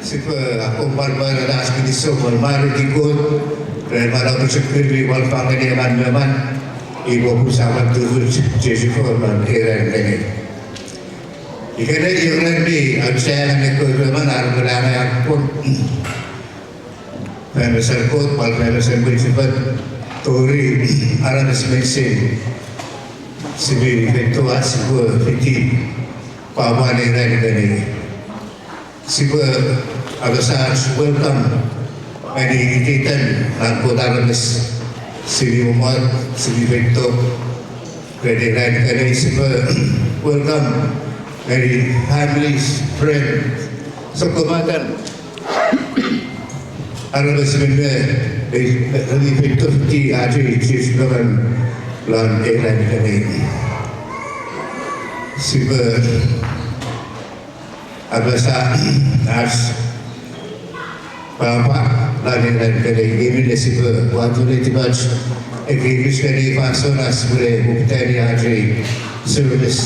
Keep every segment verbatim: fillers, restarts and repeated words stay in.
Sipwe akkom pwal pwarata ach kinisou pwal mwareiti Kot ren manau pochokun mi pwal fangeni emon me emon, ipwe pun sa pwal turuch Jisu Kraist non ei ran ikenai. Ikenai ran mi auchea ngeni ekkewe ruemon ar pwal angei akkom. Fan mesen Kot pwal fan mesen mwichefen tori aramas meinisin. Sipwe feito ach sipwe fiti pwapwan ei ran ikenai. Sipwe apasa ach welcome ngeni iteiten non Kot aramas. Sipwe mot, sipwe feito ren ei ran ikenai, sipwe welcome ngeni families, friends, sokkopaten aramas minne, e, e, e, feito fiti ach Jises Kraist lon ei ran ikenai. Sipwe apasa ach pwapwa lon ei ran ikenai, minne sipwe wato netipach, ekkei mis ngeni fansoun ach sipwele puputani ach service,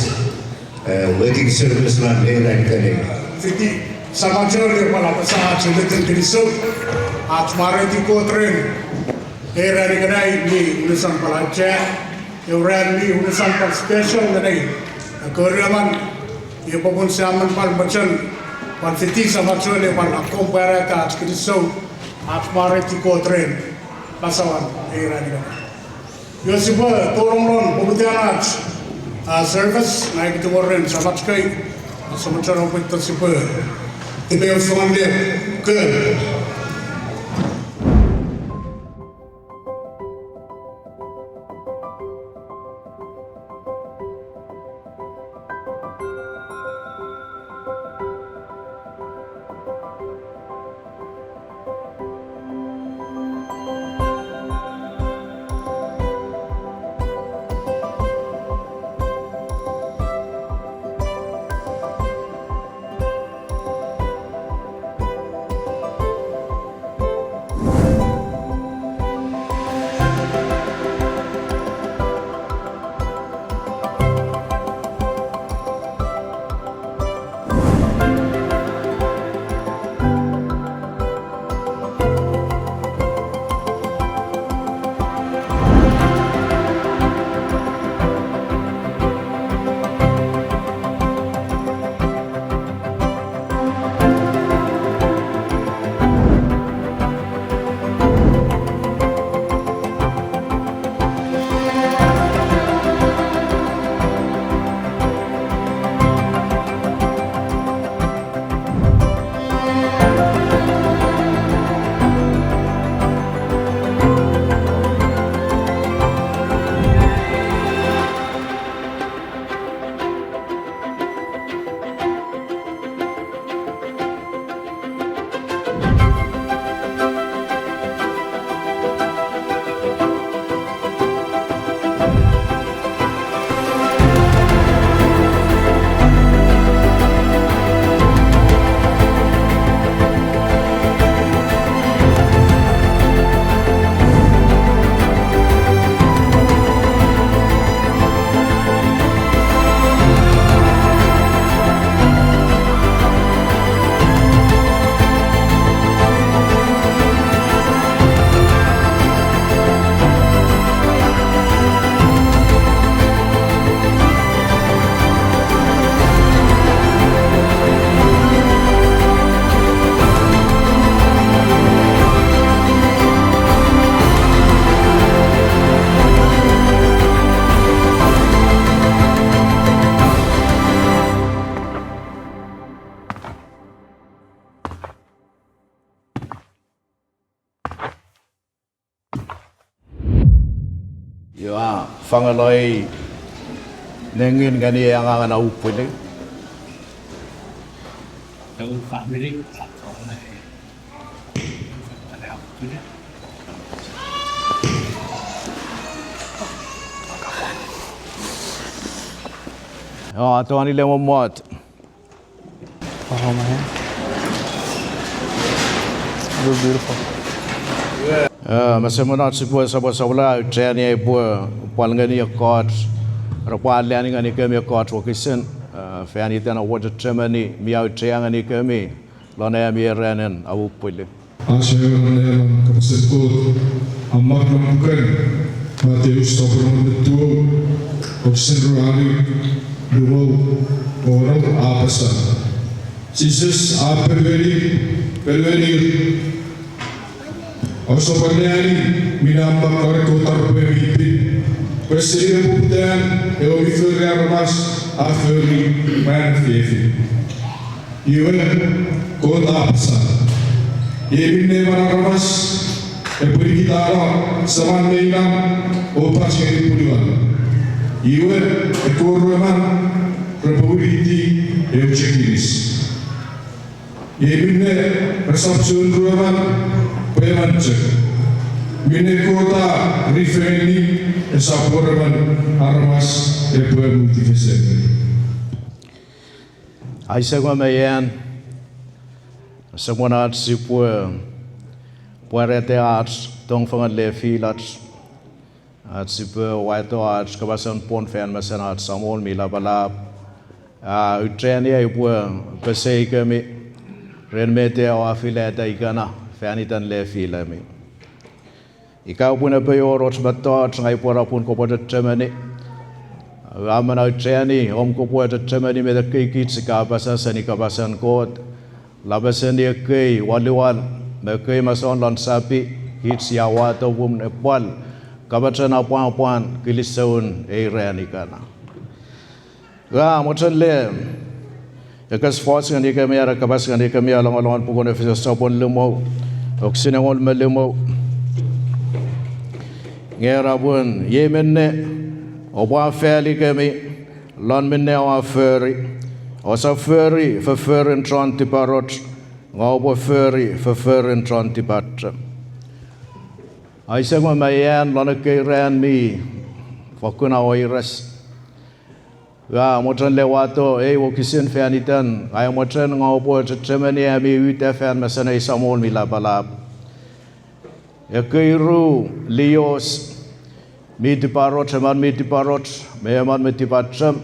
e, wedding service lon ei ran ikenai. Fiti Samach we pwal apasa ach ennetin kinisou, ach mwareiti Kot ren ei ran ikenai mi unusan pwal auchea, ew ran mi unusan pwal special ngeni ekkewe ruemon, iei popun sia men pwal mochen pwal fiti Samach we pwal akkom pwarata ach kinisou, ach mwareiti Kot ren pasawan ei ran ikenai. Iwe sipwe tonong non poputan ach, a, service, ngang ua tingor ren Samach kei, Samach we pwe ita sipwe tipeeu fengen le ke Iwe a fangeno ei nengin ngeni ei angangen aupwili. O, a tongeni le mommot. Oh, man. You're beautiful. Eh, mesemenot sipwe sopwosopwola aucheani ai upwe pwal ngeni ekkoch, repwe alleani ngenikemi ekkoch wokisin, eh, fan iten ewe chechemeni mi auchea ngenikemi. lon ami ranin apupulu. Ach ewe non kapasen Kot a mak non puken Mateus sopwun engon me tiu, wokisin ruanu, limu, wonu, a apasa: Jises a ponueni, ponueni, Ousap anneani minne a mak non Kot taropwe mi pin, pwe seni nepoputan ewe mi fori aramas a fori mwan me fefin. Iwe, Kot a apasa: Iei minne emon aramas epwe nikitano seman me inan o pach ngeni punuan. Iwe, ekkewe ruemon repwe winiti eu chok inis. Iei minne resap chuen ruemon, pwe emon chok. Minne Kot a rifengeni, esap wor emon aramas epwe mwitifeseni. Isaac me Mayan, semwen ach sipwe pwarata ach tong fengen lefilach, ach sipwe wato ach kapasen pwon fan mesen ach Samol mi lapalap. A, aucheani ai upwe peseikemi ren met oua filata ikenai fan iten lefilemi. Ika pwe epwe wor och mettoch ngang upwe era pun kopwe chechemeni, a men aucheani om kopwe chechemeni met ekkei kich sia apasa seni kapasen Kot, lapaseni ekkei waliwal me ekkei masoun lon sapi kich sia wato pun epwal kapasen apwapwan kilisoun ei ran ikenai. Ua mochen le ekes fos ngenikemi are kapas ngenikemi along, along puken Efisos sopwun limu, wokisin engol me limu. Nge era pun, iei minne, oupwe afalikemi lon minne oua fori. Ousap fori fofforun chon tiparoch, nge oupwe fori fofforun chon tipachem. Isaac me Mayan, lon ekkei ran mi fokkun weires, ua mochen le wato ei wokisin fan itan, ngang mochen ngang upwe chechemeni ami uta fan mesen ei Samol mi lapalap. Ekkei ru lios mi tiparoch, emon mi tiparoch me emon mi tipachem.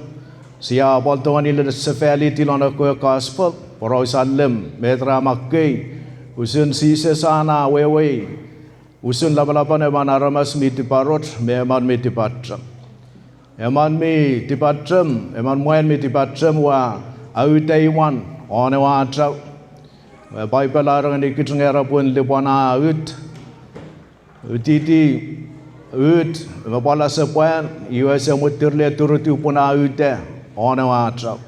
Sia pwal tongeni lesefaliti lon ekkewe gospel, poraus allim, met ra makkei usun Jises an a awewei usun lapalapan emon aramas mi tiparoch me emon mi tipachem. Emon mi tipachem, emon mwan mi tipachem ua auta imwan won ewe achau. Paipen a ereni kich nge era pun lupwen a ut, utiti ut me pwal asepwan, iwe ese mwitir le turutiw pun a uta won ewe achau.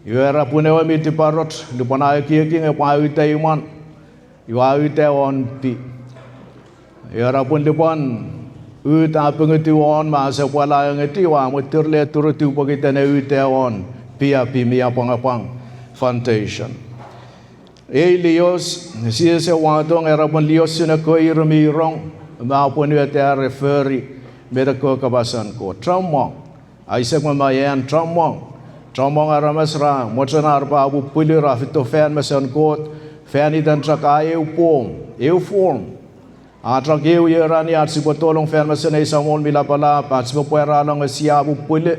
Iwe era pun ewe mi tiparoch lupwen a ekieki nge pwe a uta imwan, iwe a uta won pi. Iwe era pun lupwen ut a pungutiw won me ese pwal a engetiw, a mwitir le turutiw pokiten a uta won pi, a pi mi apwangapwang, foundation. Ei lios, Jises a wato nge era pun lios usun ekkewe ir mi rong me apwonueta are fori met ekkewe kapasen Kot. Chommong, Isaac me Mayan, chommong, chommong aramas ra mochen ar repwe apupulu, ra feito fan mesen Kot fan itan chok a eu form, eu form. A chok eu ierani ach sipwe tolong fan mesen ei Samol mi lapalap, ach sipwe pwaralong nge sia apupulu,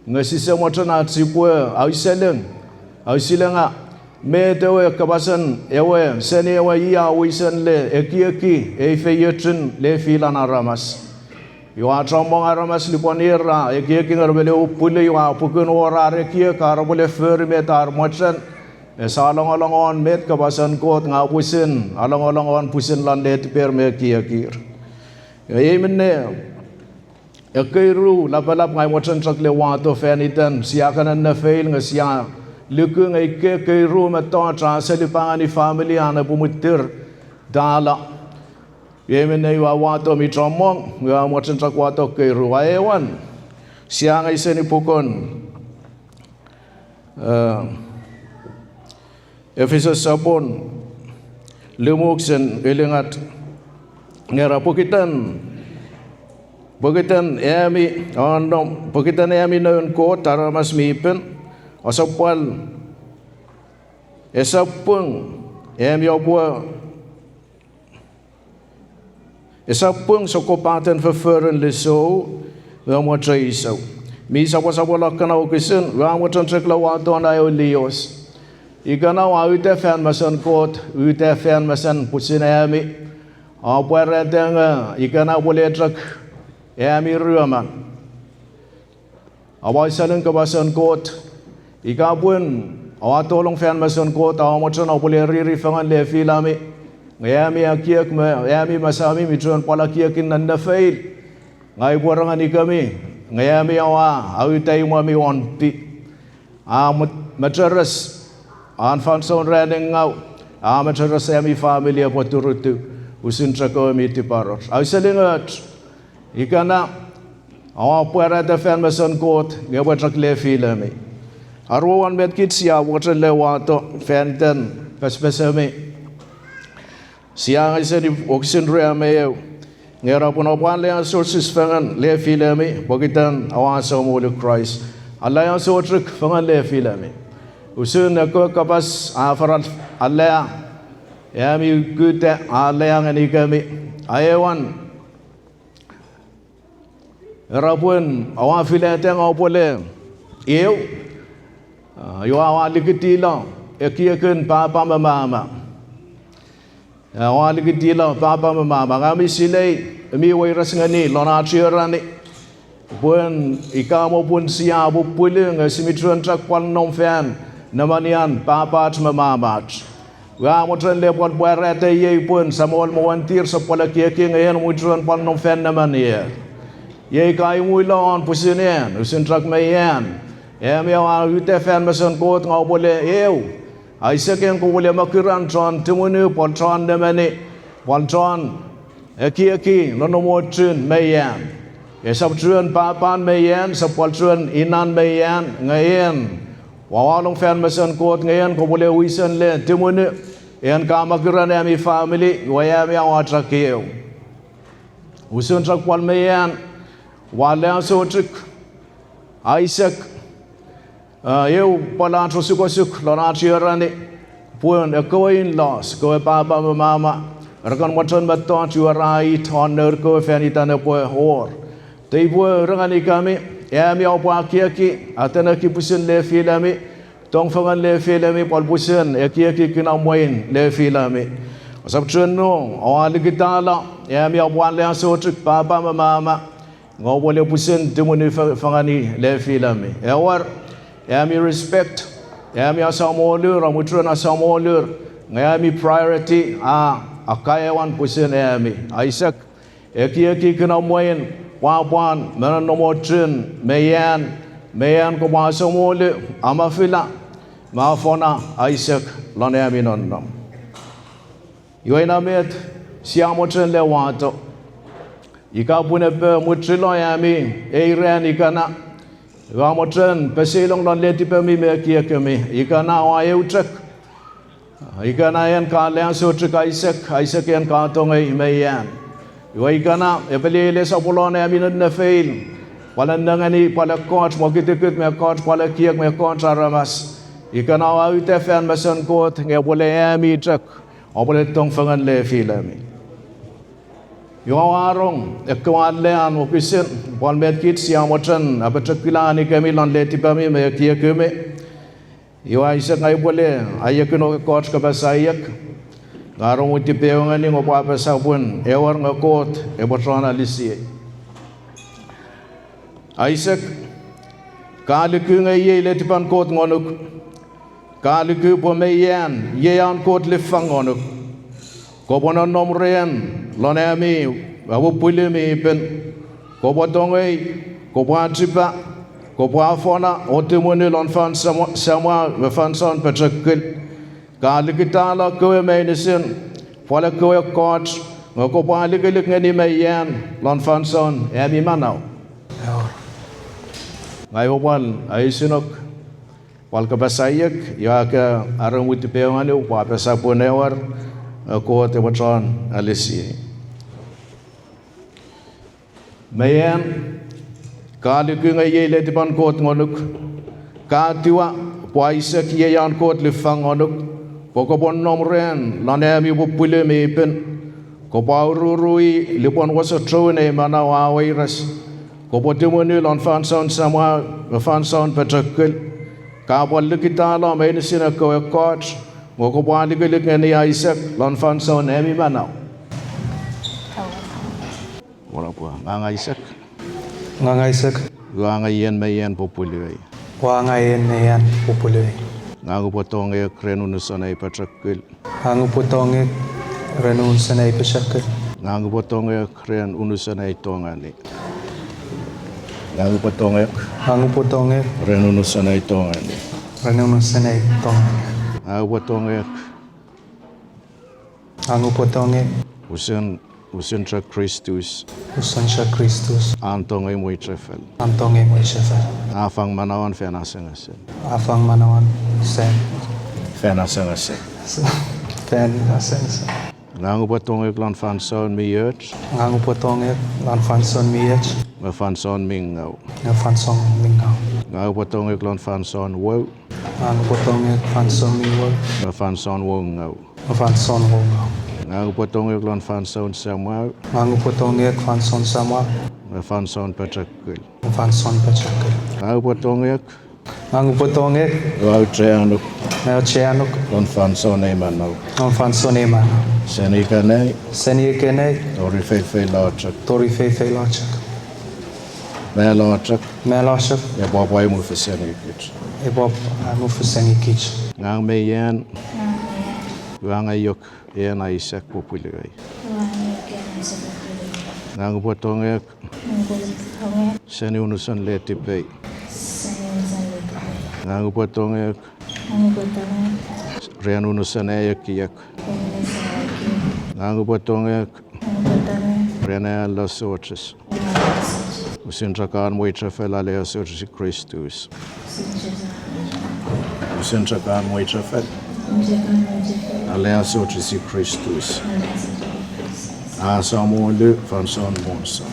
nge sise mochen ach sipwe auseling, ausilenga met ewe kapasen ewe, seni ewe i a wisen le ekieki ei feiochun lefilan aramas. Iwe a chommong aramas lupwen ir ra ekieki nge repwe le upulu, iwe a pukun wor ar ekiek, ar repwe le fori met ar mochen. Ese alongolong won met kapasen Kot, nge a pwisin alongolong won pwisin lon letiper me ekiekir. Ei minne, ekkei ru lapalap ngang mochen chok le wato fan itan, sia kan nefeil nge sia luku nge ikkei ekkei ru mettoch a selipa ngeni family an epwe mwitir tala. Ei minne ua wato mi chommong, ua mochen chok wato ekkei ru. Aewin, sia angei seni puken, eh, Efisos sopwun limu wokisin ulungat, nge era pokiten, pokiten ami, a nom, pokiten ami noun Kot aramas mi pin, ousap pwal, esap pung, ami oupwe esap pung sokkopaten fofforun lisou me mwocheisou. Mi sopwosopwolo ekkana wokisin, ua mochen chok le wato na eu lios. Ikenai ua uta fan mesen Kot, uta fan mesen pwisin ami. Ua pwarata nge ikenai pwal chok ami ruemon. Aua auseling kapasen Kot, ika pun aua tolong fan mesen Kot, aua mochen aupwele riri fengen lefilemi, nge ami ekiek me ami mesemi mi chuen pwal ekiekin nennefeil, ngang upwe ereni kemi, nge ami aua aueta imwemi won pi. A mecheres an fansoun ranin ngaw, a mecheres ami famili epwe turutiw, usun chok ewe mi tiparoch. Auselingoch, ikenai, aua pwarata fan mesen Kot nge epwe chok lefilemi. Aruan met kich sia mochen le wato fan iten pesepesemi. Sia angei seni wokisin rue me eu. Nge era pun oupwe aleasochis fengen lefilemi pokiten oua asamolu Kraist. Aleasochis fengen lefilemi. Usun ekkewe kapas a fara alea, ami ukuta alea ngenikemi. Aewin, era pun oua filata nge oupwele eu, a, iwe oua likitilo ekiekin papa me mama. A, oua likitilo papa me mama, ngang mi silei mi weires ngeni lon ach ierani. Pun ika mo pun sia pupulu nge sia mi chuen chok pwal nom fan nemenian papach me mamach. Ua mochen le pwal pwarata iei pun samol me wentir sap pwal ekieki nge en mi chuen pwal nom fan nemenier. Iei ka imwilo won pwisin en, usun chok me ian. Ami oua uta fan mesen Kot nge oupwele eu. Aisek en kopwele mokuran chon tumunu pwal chon nemeni, pwal chon ekieki nonnomochun me ian. Esap chuen papan me ian, sap pwal chuen inan me ian, nge en ua walong fan mesen Kot nge en kopwele wisen le tumunu, en ka mokuran ami famili, iwe ami oua chok eu. Usun chok pwal me ian, ua aleasochis, Aisek, a, eu pwal ach osukosuk lon ach ierani, pun ekkewe in-laws, kewe papa me mama, re kan mochen mettoch iwe ra it won nour kewe fan itan epwe wor. Te upwe erenikemi, ami oupwe ekieki, ateneki pwisin lefilemi, tong fengen lefilemi pwal pwisin ekieki kinamwen lefilemi. Esap chuen no, oua likitalo, ami oupwe aleasochis papa me mama, nge oupwele pwisin tumunu fe-, fengeni lefilemi. Ewer, ami respect, ami asamolur, ami chuen asamolur, nge ami priority a, akkaewin pwisin ami. Aisek, ekieki kinamwen, pwapwan, me nonnomochun me ian, me ian kopwe asamolu, amafila, me afona Aisek lon ami nonnom. Iwe ina met sia mochen le wato. Ika pun epwe mwichilo ami ei ran ikenai, ua mochen peseilong lon letipemi me ekiekemi, ikenai oua eu chok. Ikenai en ka aleasochis Aisek, Aisek en ka tongei me ian. Iwe ikenai epwe le sapolon ami nennefeil, pwal nengeni pwal ekkoch mokutukut me ekkoch pwal ekiek me ekkoch aramas. Ikenai oua uta fan mesen Kot nge epwele ami chok, oupwele tong fengen lefilemi. Iwe oua rong ekkewe alean wokisin, pwal met kich sia mochen apochokula ngenikemi lon letipemi me ekiekemi. Iwe Aisek, ngang upwele aiekin ekkoch kapas aiek, nge are mwo tipeu ngeni nge oupwe apasa pun ewer nge Kot epwe chon alisiei. Aisek, ka luku nge iei letipan Kot ngonuk. Ka luku pwe me ian iei an Kot liffang ngonuk. Kopwe nonnom ren lon ami apupulu mi pin. Kopwe tongei, kopwe achipa, kopwe afona o tumunu lon fan samwa, samwa me fansoun pochokul. Ka likitalo kewe meinisin, pwal ekkewe ekkoch, nge kopwe alikilik ngeni me ian lon fansoun ami manau. Ngang upwe pwal aisinok pwal kapas aiek, iwe ika are mwo tipeu ngeni oupwe apasa pun ewer, nge Kot epwe chon alisiei. Me ian, ka luku nge iei letipan Kot ngonuk. Ka etiwa pwe Aisek iei an Kot liffang ngonuk, pwe kopwe nom ren lon ami pupulu mi pin. Kopwe aururu i lupwen wosochou ei manau a weires. Kopwe tumunu lon fansoun samwa me fansoun pochokul. Ka pwal likitalo meinisin ekkewe ekkoch, nge kopwe alikilik ngeni Isaac lon fansoun ami manau. Wona pwe, ngang Isaac. Ngang Isaac. Ua angei ien me ien populuei. Ua angei ien me ien populuei. Ngang upwe tongek ren unusen ai pochokul. Ngang upwe tongek ren unusen ai pochokul. Ngang upwe tongek ren unusen ai tongeni. Ngang upwe tongek. Ngang upwe tongek. Ren unusen ai tongeni. Ren unusen ai tongeni. Ngang upwe tongek. Ngang upwe tongek. Usun, usun chok Kristus. Usun chok Kristus. An tongei mwichefel. An tongei mwichefel. A fang manauan fan asengesin. A fang manauan sen. Fan asengesin. Fan asengesin. Ngang upwe tongek lon fansoun mi och. Ngang upwe tongek lon fansoun mi och. Me fansoun mi ngau. Me fansoun mi ngau. Ngang upwe tongek lon fansoun wou. Ngang upwe tongek fansoun mi wou. Me fansoun woungau. Me fansoun woungau. Ngang upwe tongek lon fansoun samau. Ngang upwe tongek fansoun samau. Me fansoun pochokul. Me fansoun pochokul. Ngang upwe tongek. Ngang upwe tongek. Ua aucheanuk. Ua aucheanuk. Lon fansoun ei manau. Lon fansoun ei manau. Seni ikenai. Seni ikenai. Tori feilfeilo chok. Tori feilfeilo chok. Malo chok. Malo chok. Epwe pwapwa mufesenikich. Epwe pwapwa mufesenikich. Ngang me ien. Ngang me ien. Ua angei ien Isaac populuei. Ua angei ien Isaac populuei. Ngang upwe tongek. Ngang upwe tongek. Seni unusen letipei. Seni unusen letipei. Ngang upwe tongek. Ngang upwe tongek. Ren unusen ai ekiek. Ren unusen ai ekiek. Ngang upwe tongek. Ngang upwe tongek. Ren ai aleasochis. Ren ai aleasochis. Usun chok an mwichefel aleasochisi Kristus. Usun chok an mwichefel aleasochisi Kristus. Asamolu fansoun monson.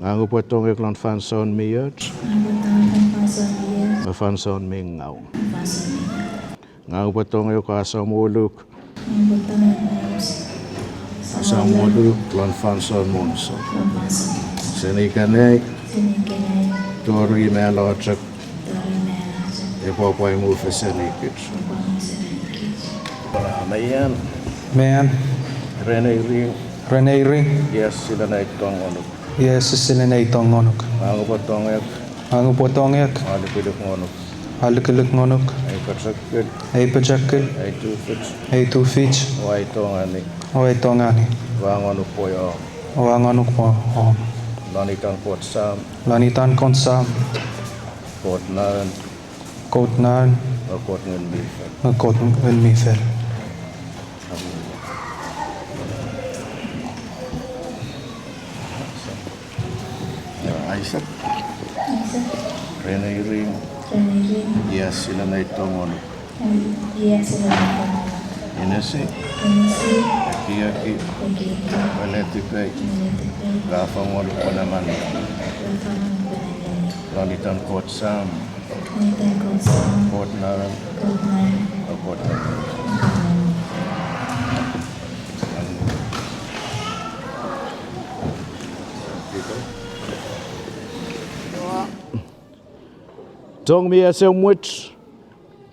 Ngang upwe tongek lon fansoun mi och. Me fansoun mi ngau. Ngang upwe tongek asamoluk. Asamoluk lon fansoun monson. Seni ikenai. Tori malo chok. Epwe pwapwa mufesenikich. Me ien. Me ien. Ren ei ring. Ren ei ring. Iei silei ai tong ngonuk. Iei silei ai tong ngonuk. Ngang upwe tongek. Ngang upwe tongek. Alukuluk ngonuk. Alukuluk ngonuk. Ei pochokul. Ei pochokul. Ei tufich. Ei tufich. O ai tongeni. O ai tongeni. Ua ngonuk pwe om. Ua ngonuk pwe om. Lon itan Kot Sam. Lon itan Kot Sam. Kot Noun. Kot Noun. Me Kot Ngun mi Fel. Me Kot Ngun mi Fel. Isaac. Isaac. Ren ei ring. Ren ei ring. Iei silei ai tong ngonuk. Iei silei ai tong ngonuk. Inisi. Inisi. Ekieki. Ekieki. Me letipei. Me letipei. Ra fang ngonuk pwe namanam. Ra fang ngonuk pwe namanam. Lon itan Kot Sam. Lon itan Kot Sam. Kot Noun. Kot Noun. Kot Ngun. Tong mi esemuch,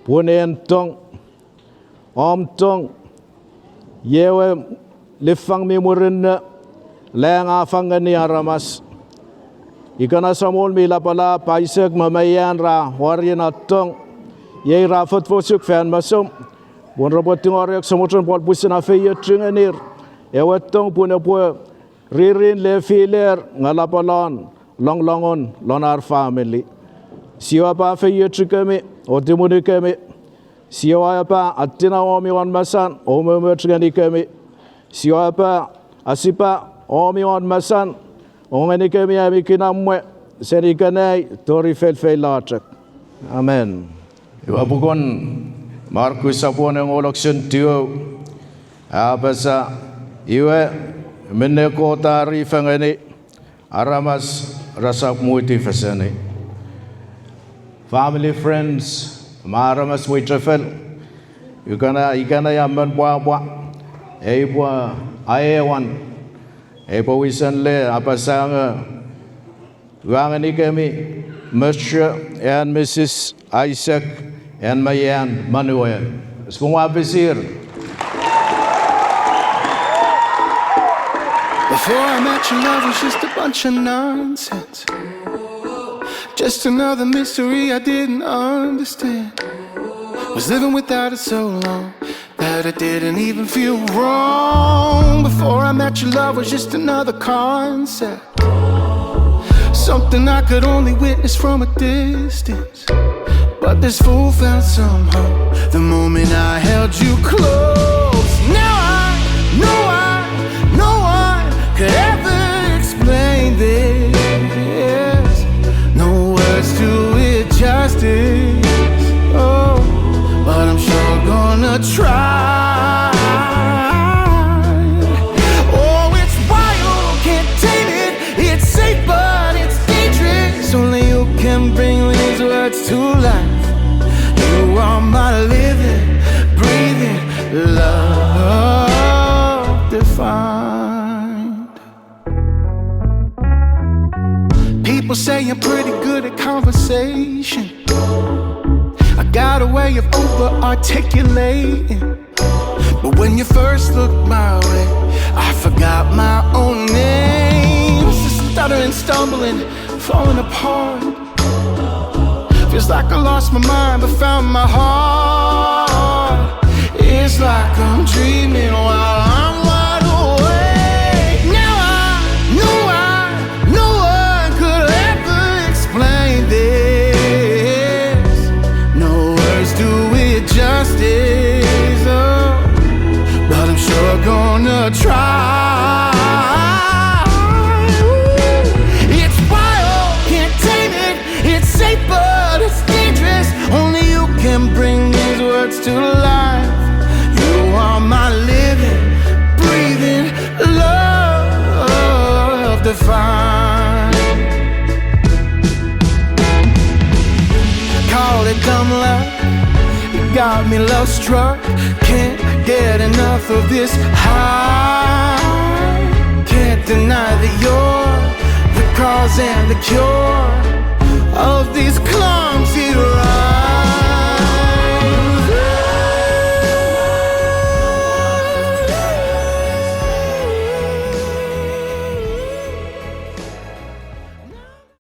pun en tong, om tong, iei ewe liffang mi murinno, lang a fang ngeni aramas. Ikenai samol mi lapalap, Isaac me Meian ra wari ena tong, iei ra fotfosuk fan mesom, pun repwe tingorek somochon pwal pwisin afeiochu ngenir ewe tong pun epwe ririn lefiler nge lapalon longlongun lon ar family. Sia pwan afeiochukemi o tumunikemi. Sia pwan atina omi won mesan o umoumoch ngenikemi. Sia pwan asipa omi won mesan o ngenikemi ami kinamwe seni ikenai tori feilfeilo chok. Amen. Iwe puken Markus sopwun engon wokisin tiu a apasa, iwe, minne Kot a rifengeni, aramas resap mwitifeseni. Family, friends, me aramas mwichefel, ikenai, ikenai a men pwapwa, ei pwe aewin, ei pwe wisen le apasa nge, ua ngenikemi Moshe and Missus Isaac and Mayan Manuel. Sipwe ua fisir. Before I met your love was just a bunch of nonsense. Just another mystery I didn't understand. Was living without it so long that it didn't even feel wrong. Before I met your love was just another concept. Something I could only witness from a distance. But this fool found some hope the moment I held you close. Now I know I, no one could ever explain this. No words do it justice. Oh, but I'm sure gonna try. Oh, it's wild, can't tame it. It's safe, but it's dangerous. Only you can bring these words to life. You are my living, breathing love defined. People say I'm pretty good at conversation. I got a way of over articulating. But when you first looked my way, I forgot my own name. Stuttering, stumbling, falling apart. Feels like I lost my mind but found my heart. It's like I'm dreaming while I'm wide awake. Now I know I, no one could ever explain this. No words do it justice, oh, but I'm sure gonna try. Ooh, it's wild, can't tame it. It's safe, but it's dangerous. Only you can bring these words to life. You are my living, breathing love defined. Call it dumb love, you got me love struck. Can't get enough of this high. Can't deny that you're the cause and the cure of these clumsy